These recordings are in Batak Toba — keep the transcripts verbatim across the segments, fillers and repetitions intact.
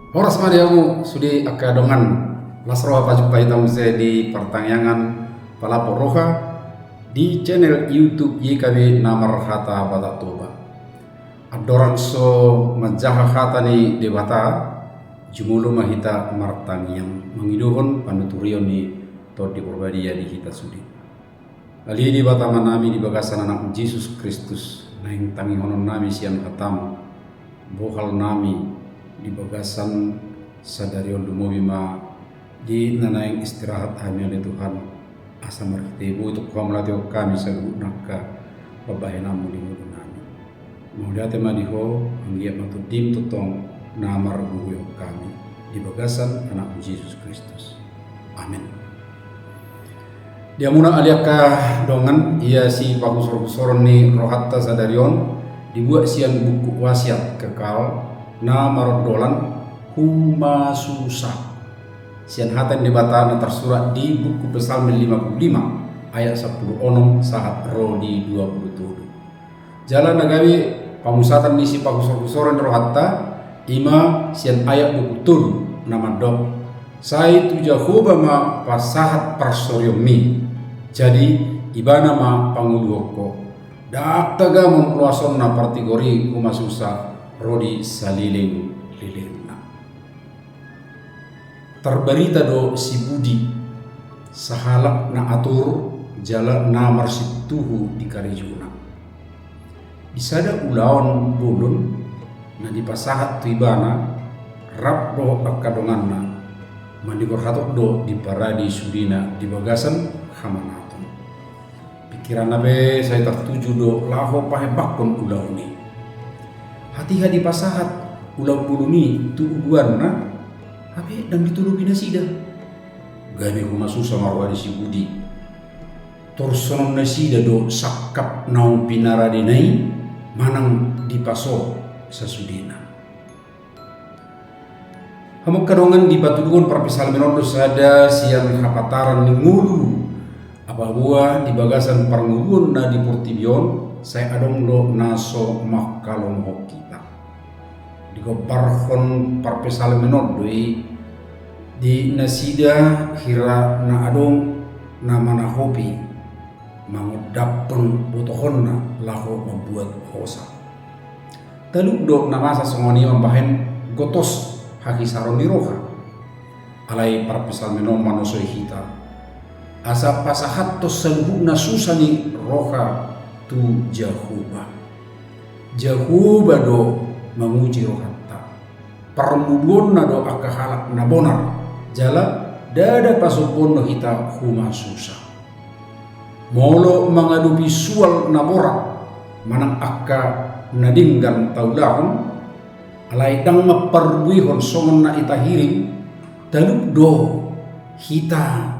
Horas ma di hamu sude angka dongan. Las roha pajumpa hita muse di partangiangan Palapor Roha di channel YouTube Y K B na marhata Batak Toba. Andorang so manjaha hata ni Debata, jumolo ma hita martangiang mangidohon panuturion ni Tondi Porbadia di hita sude. Ale Debata Amanami, di bagasan Anakmu Jesus Kristus, naeng tangihonon nami sian hatamu, bohal nami di bagasan sadari on, lumobi ma di na naeng istirahat hami, ale Tuhan, asa marhite boi tok Ho mauliatehon hami saluhut angka pambahenanmu di ngolu nami. Mauliate ma di Ho, anggiat ma Tondim tongtong na margogoihon hami, di bagasan Anakmu Jesus Kristus. Amen. Di hamuna ale angka dongan, ia sipahusor-husoron ni rohanta sadari on dibuat sian buku Wasiat Kekal na marondolan Humasusa. Sian hata ni Debata na tarsurat di buku Psalmen lima puluh lima ayat sampulu onom sahat ro di dua puluh tolu. Jala na gabe pamusatan ni sipahusor-husoron ni rohanta, i ma sian ayat dua puluh tolu na mandok: Sai tu Jahowa ma pasahat parsorionmi, jadi Ibana ma pangoluhon ho. Ndang tagamon loasonna partigor i humasusa ro di saleleng-lelengna. Tarbarita do si Budi, sahalak na atur jala na marsintuhu di karejona. Di sada ulaon bolon na dipasahat tu ibana, rap dohot angka donganna, manigor hatop do diparade sudena di bagasan hamanaton. Pikiranna pe sai tartuju do laho pahembangkon ulaon i. Hatiha dipasahat ulaon bolon i tu uluanna, hape ndang ditolopi nasida. Gabe humasusa ma roha ni si Budi. Torus songon nasida do sangkap naung pinaradena i manang dipaso sasudena. Hamu angka dongan, dipatuduhon parpsalmen on do sada sian hapataran ni ngolu. Apa boha di bagasan parngoluon na di portibi on, sai adong do na so mangkalomohon hita. Digombarhon parpsalmen on do i di nasida hira na adong na manahopi mangondaphon botohonna laho mambuat hosa. Talup do na masa songon i mambahen gotos hahisaron ni roha. Alai parpsalmen on manosoi hita asa pasahathon saluhutna susa ni roha tu Jahowa. Jahowa do manguji rohanta. Parngoluonna do angka halak na bonar, jala ndada pasombuon do hita humasusa. Molo mangadopi sual na borat manang angka na denggan taulahon, alai ndang mamparbuehon songon na i tahirim, talup do hita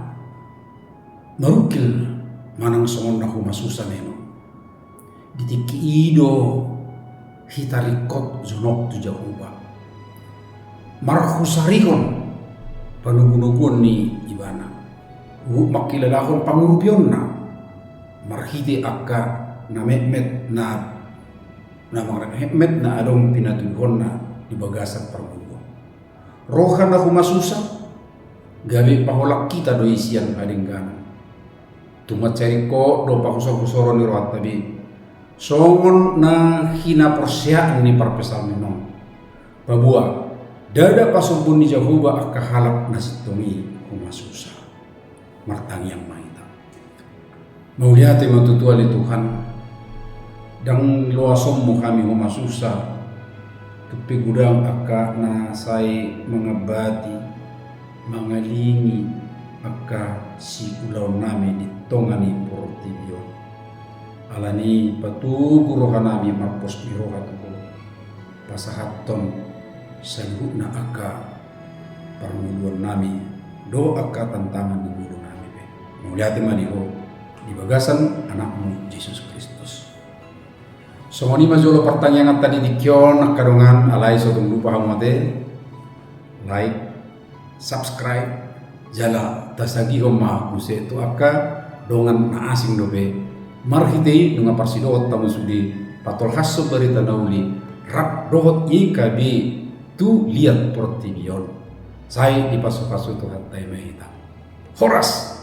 marungkil manang songon na humasusa memang. Di tingki i do hita ringkot jonok tu Jahowa, marhusarihon panogunoguon ni Ibana, huhut mangkilalahon pangurupionna marhite angka na metmet na, na metmet na adong pinatuduhonna di bagasan parngoluon. Roha na humasusa gabe paholang hita do i sian hadengganon. Tung mansai ringkot do pahusor-husoron ni rohanta be, songon na hinaporseaan ni parpsalmen on. Paboa ndada pasombuon ni Jahowa angka halak na sintong i humasusa. Martangiang ma hita. Mauliate ma tutu ale Tuhan, ndang loasonmu hami humasusa, tung pe godang angka na sai mangambati, mangalingi angka siulaonnami di tonga ni portibi on. Alani i patogu rohanami marpos ni roha tu Ho, pasahathon saluhutna angka parngoluonnami dohot angka tantangan di ngolunami pe. Mauliate ma di Ho di bagasan Anakmu Jesus Kristus. Songon i ma jolo partangianganta di tingki on angka dongan, alai so tung lupa hamu ate, like, subscribe, jala tasagihon ma muse tu angka dongan na asing dope. Marhite i nunga parsidohot hamu sude patolhashon barita na uli rap dohot Y K B tu liat portibi on. Sai dipasupasu Tuhanta i ma hita. Horas.